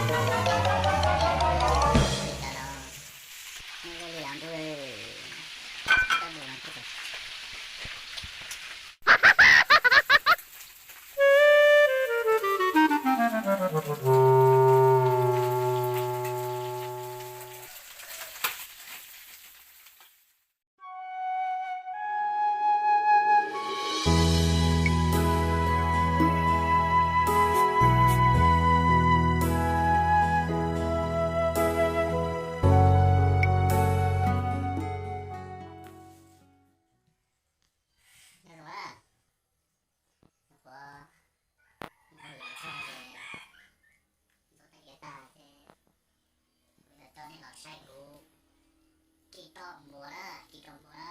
Ntxuav tag ces kuv yuav coj nej los saib kuv kis toj npua na, kis toj npua na.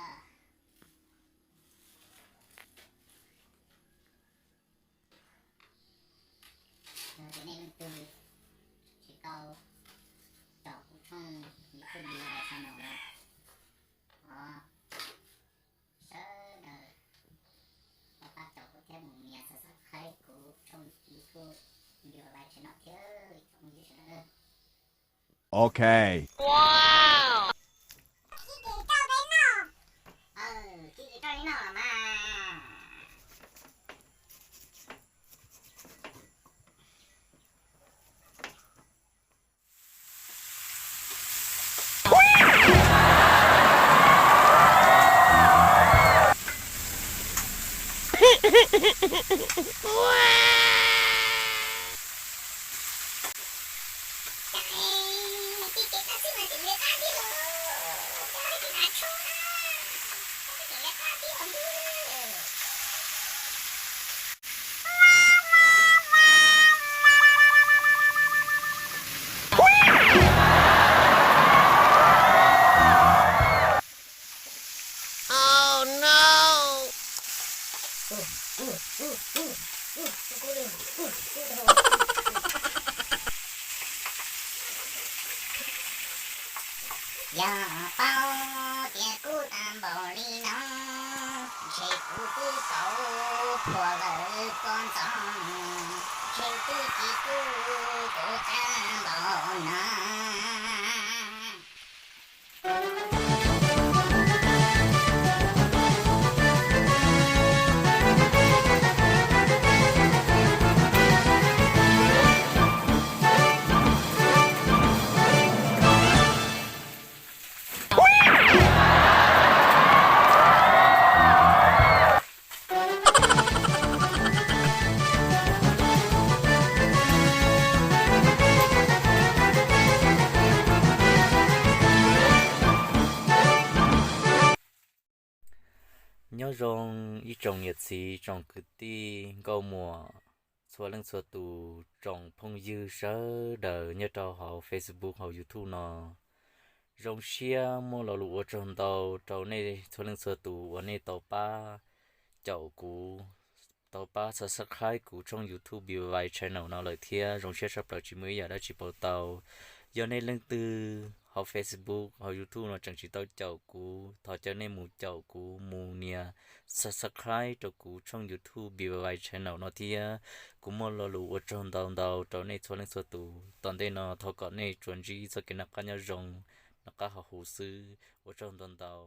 Yog tias nej leej twg tsis tau caum kuv tshooj YouTube Viva Channel no, thov sawv daws pab pab caum kuv thiab mus nias subscribe kuv tshooj YouTube Viva Channel thiab tsoom phooj ywg sawv daws. Ok. Yog paub tias kub tag npaum li no, ntshe kuv twb tau plhuav lawm pob ntxoog, ntshe twb tsis kub kuv tag npaum no. Nyob zoo ib tsoom niam txiv tsoom kwv tij nkauj muam txhua leej txhua tus tsoom phooj ywg sawv daws nyob rau hauv Facebook hauv YouTube no. Zoo siab muaj lo lus ua tsaug ntau rau nej txhua leej txhua tus uas nej tau pab caum kuv, tau pab subscribe kuv tshooj YouTube Be Vibe Channel no lawm thiab. Zoo siab tshaj plaws tsis muaj ib yam dab tsi pauv tau. Yog nej leej twg hauv Facebook hauv YouTube no tseem tsis tau caum kuv, thov caw nej mus caum kuv, mus nias subscribe rau kuv tshooj YouTube Be Vibe Channel no thiab. Kuv muaj lo lus ua tsaug ntau ntau rau nej txhua leej txhua tus. Tom ntej no thov kom nej tsuas ntsib txoj kev noj qab nyob zoo, noj qab haus huv xwb. Ua tsaug ntau ntau.